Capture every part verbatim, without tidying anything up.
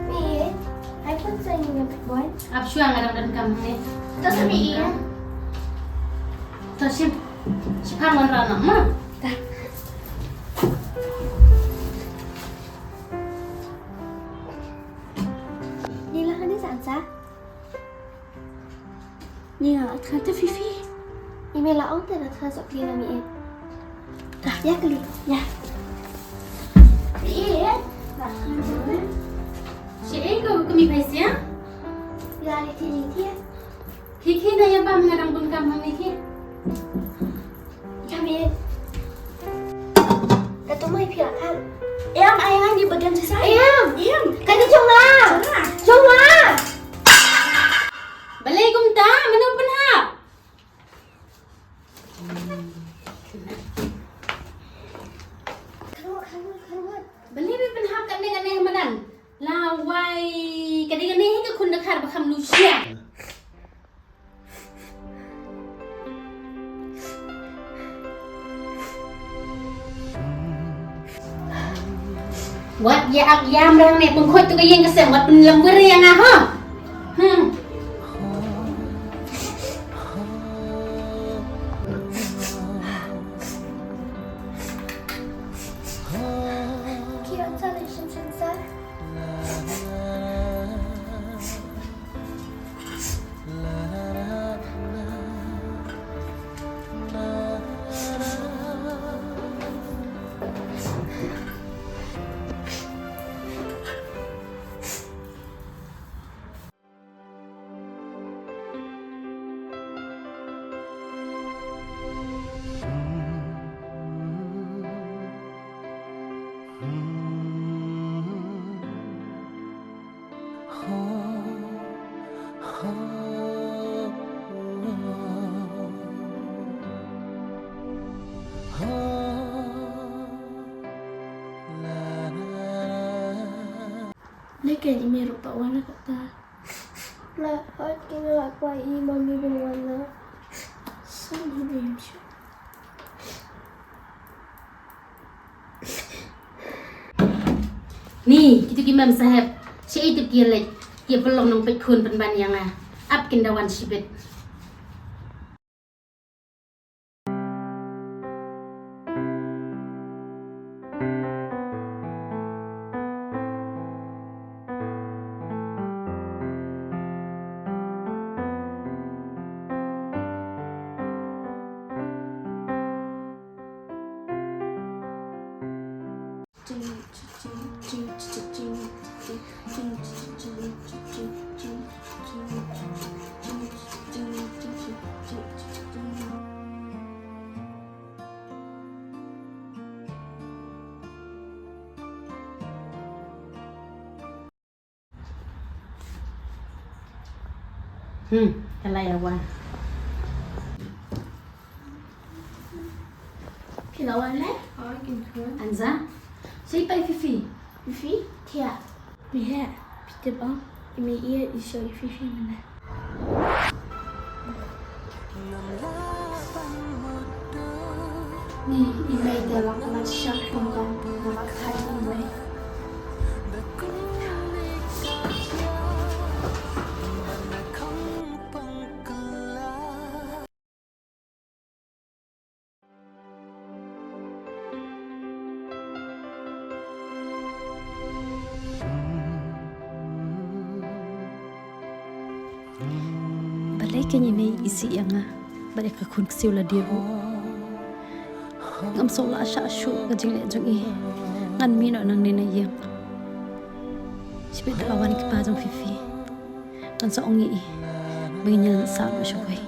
Mei, ai pun sa ïa nga bad Boy. Ap shuwa, nga dang donkam hangne. To sa mei ïa. To shim. Shipang wanrah noh ma. Ta. Ngi la kane sa ansa. Ni nga la than te Fifi. Ni me la ong te la than sok li na mi e. Ta ya kali ya. Mi e. La than sok li. Shi e ko ko mi pai sia. Ya li ti li ti. Ki ki na ya pam nga dang bun kam hang ni ki. Kami. Katu mai phi la khan. Em, ai ngan di bagan sisa. Em, em. Kani jong nga. Jong nga. Jong nga. Balei kumta, mano pynhap? Kharwat, kharwat, kharwat. Balei me pynhap katne katne ha madan. Lawai, kane kane hi ka khun da khar ba kham lusia. Wat ïa ak ïam rang ne pynkhot tu ka ïing ka sem, wat pynlam wir ïa nga ha. Hmm. Ki wan sa le shim shim sa. Leken i me ruh pat wan la katta. La hot ki la kwah i mummy ban wan la. Sa mummy im shu. Ni, kitu ki mem sahep. Shi i tip ki lek. Ki pynlong nong peit khun pynban ïa nga. Ap kin da wan shibit. Hmm, ka la ïa wan. Phi la wan le? Anza. Sa i pai Fifi. Fifi? Thiah. Phi heh. Phi tip ong i mei ïeit i shu i Fifi mynne. Ni i mei te la klet shah kum ka, na la klet i mei. Ïa kane i mei i sih ïa nga bad ïa ka khun ksiew lade ruh. Ngam sngewlah shah shuh ka jingleh jong i. Ngan mih noh nangne na ïing. Shibit da la wan ki pa jong Fifi, ngan sa ong ïa i ba ngin ïa sah noh shawei.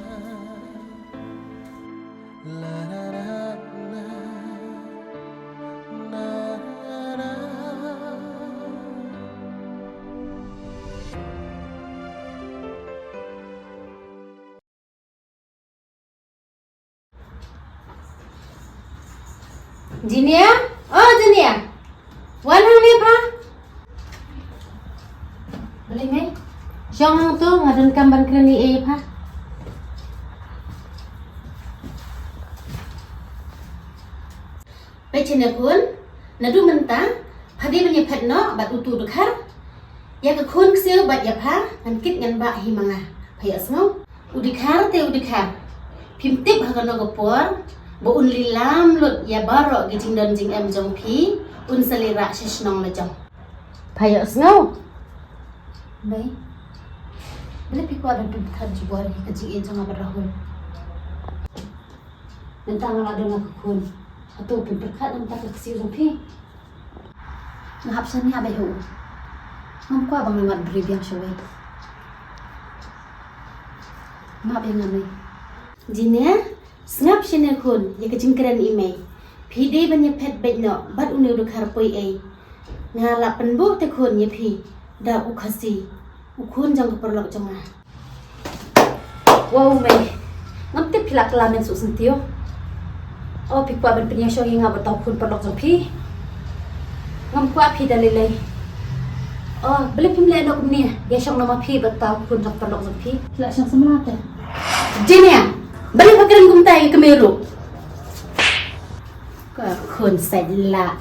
Jinia, oh Jinia, wan hangne pha. Balei mei? Shong hangto, nga donkam ban kren ïa i pha. Peit shane khun, naduh mynta pha dei ban ïa phet noh bad utu u dkhar. Ïa ka khun ksiew bad ïa pha ngan kit ngan bah hi ma nga. Pha ïohsngew? U dkhar te u dkhar. Phim tip ha kano ka por ba un lilam lut ïa baroh ki jingdon jingem jong phi, un sa leit rah sha shnong la jong. Pha ïohsngew? Mei, balei phi kwah ban pynpyrkhat jubor ïa ka jingïeit jong nga bad Rahul? Mynta nga la don la ka khun. Hato pynpyrkhat na bynta ka ksiew jong phi? Nga hap shaniah beit ha u. Ngam kwah ban ïa mad briew biang shawei. Map ïa nga mei. Jinia, sngap shane khun ïa ka jingkren i mei. Phi dei ban ïa phet beit noh bad une u dkhar poi ei. Nga la pynbuh te khun ïa phi da u Khasi, u khun jong ka paralok jong nga. Wow mei, ngam tip phi la kylla mynsuh syntiew. O phi kwah ban pynïashong ïa nga bad uta u khun paralok jong phi? Ngam kwah phi da lei lei. O balei phim leh noh kumne, ïashong noh ma phi bad uta u khun jong paralok jong phi. Phi la shong samla te. Jinia, balei pha kren kumta ïa ka mei ruh? Ka khun sait lah.